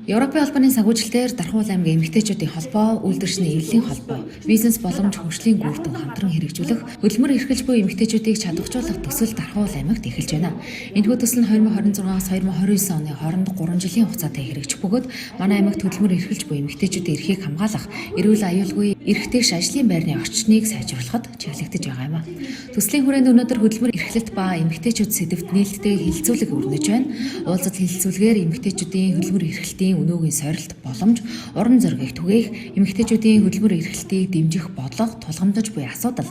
Европын холбооны санхүүжилтээр Дархуул аймгийн эмэгтэйчүүдийн холбоо, үйлдвэрчний эвлэлийн холбоо, бизнес боломж хөгжлийн гүрдэн хамтран хэрэгжүүлэх хөдөлмөр эрхэлж буй эмэгтэйчүүдийг чадваржуулах төсөл Дархуул аймагт эхэлж байна. Энэхүү төсөл нь 2026-аас 2029 оны хооронд 3 жилийн хугацаатай хэрэгжих бөгөөд манай аймагт хөдөлмөр эрхэлж буй эмэгтэйчүүдийн эрхийг хамгаалах, эрүүл аюулгүй эрхтэйш ажлын байрны орчныг сайжруулахад чиглэгдэж байгаа юм а. Төслийн хүрээнд өнөөдөр хөдөлмөр эрхлэлт ба эмэгтэйчүүд сэдэвт нээлттэй хэлэлцүүлэг өрнөж байна. Уулзалт хэлэлцүүлгээр эмэгтэйчүүдийн хөдөлмөр эрхлэлтийн өнөөгийн сорилт боломж, урам зоригийг түгээх, эмэгтэйчүүдийн хөдөлмөр эрхлэлтийг дэмжих бодлого, тулгамдж буй асуудал,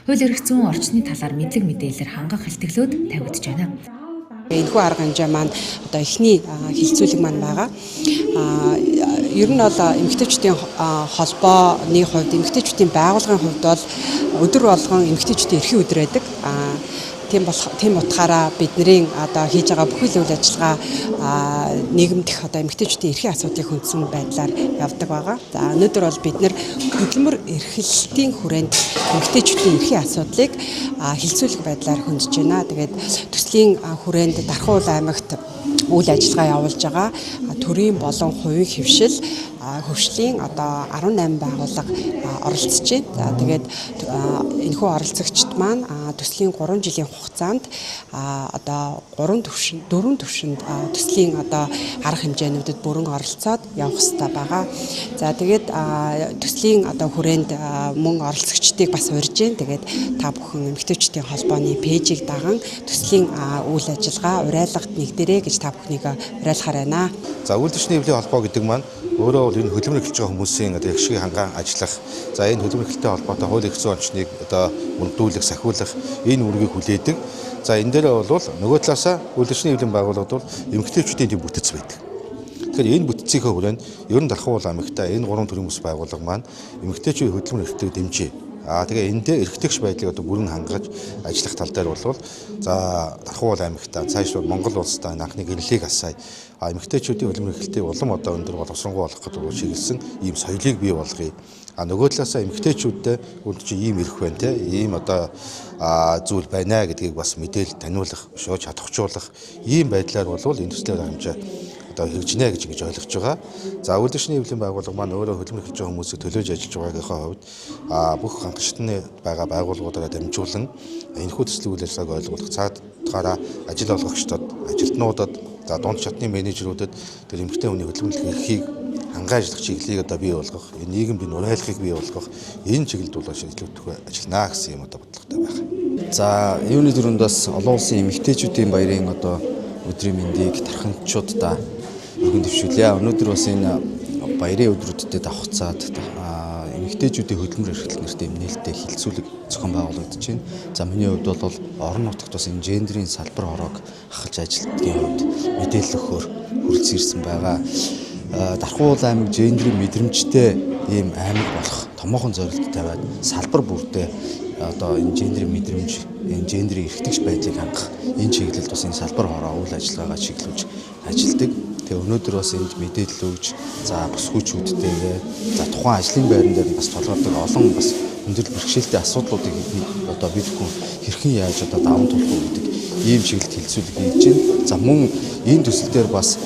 хууль эрх зүйн орчны талаар мэдлэг мэдээлэлээр хангах илтгэлүүд тавигдж байна. Энэхүү арга хэмжээ маань одоо эхний хэлэлцүүлэг маань байгаа. Ер нь бол эмэгтэйчүүдийн холбооны хувьд, эмэгтэйчүүдийн байгууллагын хувьд бол өдөр болгон эмэгтэйчүүдийн эрхийн өдөр байдаг. Тийм болох тийм утгаараа бидний одоо хийж байгаа бүхэл үйл ажиллагаа нийгэмдэх одоо эмэгтэйчүүдийн эрхийн асуудлыг хөндсөн байдлаар явдаг байгаа. За, өнөөдөр бол бид нар хөдөлмөр эрхлэлтийн хүрээнд эмэгтэйчүүдийн эрхийн асуудлыг хэлэлцүүлэг байдлаар хөндөж байна. Тэгээд төслийн хүрээнд Дархуул аймагт үйл ажиллагаа явуулж байгаа төрийн болон хувийн хэвшил хөгжлийн одоо 18 байгууллага оролцож байна. За, тэгээд энэхүү оролцогчид маань төслийн 3 жилийн хугацаанд одоо 3 төвшин, 4 төвшөнд төслийн одоо арга хэмжээнүүдэд бүрэн оролцоод явах хэрэгтэй байгаа. За, тэгээд төслийн одоо хүрээнд мөн оролцогчдыг бас урьж байна. Тэгээд та бүхэн эмэгтэйчүүдийн холбооны page ийг даган төслийн үйл ажиллагаа уриалгад нэгдэрэй гэж та бүхнийг уриалахаар байна. За, үйлдвэрчний эвлийн холбоо гэдэг маань өөрөө бол энэ хөдөлмөр эрхэлж байгаа хүмүүсийн одоо эрх ашгийг хангаан ажиллах, за, энэ хөдөлмөр эрхлэлтэй холбоотой хууль эрх зүйн орчныг одоо бүрдүүлэх, сахиулах энэ үүргийг хүлээдэг. За, энэ дээр бол нөгөө талаасаа үйлдвэрчний эвлийн байгууллагад бол эмэгтэйчүүдийн тийм бүтэц байдаг. Тэгэхээр энэ бүтцийнхээ хүрээнд ер нь Дархуул аймагта энэ гурван төрлийн бүс байгууллага маань эмэгтэйчүүдийн хөдөлмөр эрхлэлтийг дэмжиж, тэгээ энэ дээр эрхтгч байдлыг одоо бүрэн хангаж ажиллах тал дээр бол, за, Дархуул аймагта, цааш Монгол улстай анхны гэрлийг асаая. Эмэгтэйчүүдийн хөдөлмөр эрхлэлтийг улам одоо өндөр боловсронгуй болгох гэдэг чиглэсэн ийм соёлыг бий болгоё. Нөгөө талаасаа эмэгтэйчүүддээ үнд чи ийм эрх байна те, ийм одоо зүйл байна гэдгийг бас мэдээлэл таниулах, шууж чадахжуулах ийм байдлаар бол энэ төслийн хэмжээ одоо хэрэгжинэ гэж ингэж ойлгож байгаа. За, үйлдвэрчний эвлийн байгууллага маань өөрөө хөдөлмөр эрхэлж байгаа хүмүүсийг төлөөж ажиллаж байгаагийнхаа хувьд бүх хангалтны байгаа байгууллагуудаараа дамжуулан энэхүү төслийн үйл ажиллагааг ойлгуулах, цаадгаараа ажил олгогчдод, ажилтнуудад, за, дунд шатны менежерүүдэд тэр эмэгтэй хүний хөдөлмөр эрхийг хангаа ажиллах чиглэлийг одоо бий болгох, энэ нийгэмд энэ уриалгыг бий болгох энэ чиглэлд бол илүүтэйг ажиллана гэсэн юм одоо бодлоготой байна. За, юуны түрүүнд бас олон улсын эмэгтэйчүүдийн баярын одоо өдрийн мэндийг тарханчуудаа өргөн дэвшүүлье. Өнөөдөр бас энэ баярын өдрүүдэд давхцаад эмэгтэйчүүдийн хөдөлмөр эрхлэл нэртэй юм нээлттэй хэлэлцүүлэг зохион байгуулагдаж байна. За, миний хувьд бол орон нутагт бас энэ гендерийн салбар хороог ахалж ажилтгийн хувьд мэдээлэл өгөхөөр хүрэлцэн ирсэн байгаа. Дархуул аймаг гендерийн мэдрэмжтэй ийм аймаг болох томоохон зорилт тавиад салбар бүрдээ одоо энэ гендерийн мэдрэмж, энэ гендерийн эрхтгч байдлыг хангах энэ чиглэлд бас энэ салбар хороо үйл ажиллагаагаа чиглүүлж ажилладаг. Тэгээ өнөөдөр бас энд мэдээлэл өгж, за, бүсгүйчүүдтэйгээ, за, тухайн ажлын байран дээр бас тулгардаг олон бас хүндрэл бэрхшээлтэй асуудлуудыг одоо бид хүн хэрхэн яаж одоо даван туулах уу гэдэг ийм чиглэлд хэлэлцүүлэг хийж байна. За, мөн энэ төсөл дээр бас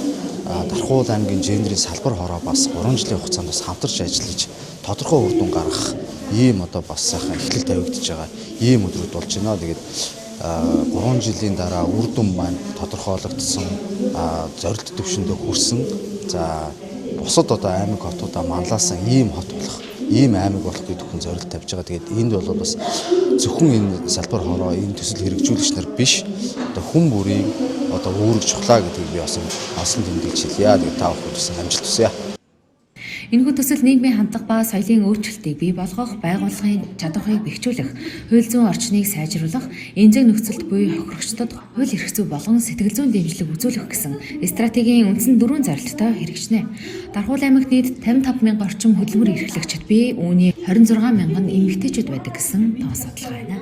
Дархуул аймгийн гендерийн салбар хороо бас 3 жилийн хугацаанд бас хамтарч ажиллаж тодорхой үр дүн гаргах ийм одоо бас сайхан эхлэл тавигдж байгаа ийм өдрүүд болж байна. Тэгээд 3 жилийн дараа үр дүн маань тодорхойлогдсон, зорилт түвшиндээ хүрсэн. За, бусад одоо аймаг хотуудаа манлайлсан ийм хот болох, ийм аймаг болох гэдэг хүн зорилт тавьж байгаа. Тэгээд энд бол бас зөвхөн энэ салбар хороо, энэ төсөл хэрэгжүүлэгч нар биш, одоо хүн бүрийн одоо үүрэг чухлаа гэдгийг би бас онцлон тэмдэглэж хэлье. Тэгээд та бүхэнд бас амжилт хүсье. Энэхүү төсөл нийгмийн хандлага ба соёлын өөрчлөлтийг бий болгох, байгууллагын чадварыг бэхжүүлэх, хууль зүйн орчныг сайжруулах, эмзэг нөхцөлд буй хохирогчдод хууль эрх зүй болон сэтгэл зүйн дэмжлэг үзүүлэх гэсэн стратегийн үндсэн дөрвөн зорилттой хэрэгжинэ. Дархуул аймагт нийт 55 мянган орчим хөдөлмөр эрхлэгчид бий, үүний 26 мянган нь эмэгтэйчүүд байдаг гэсэн тоо судалгаа байна.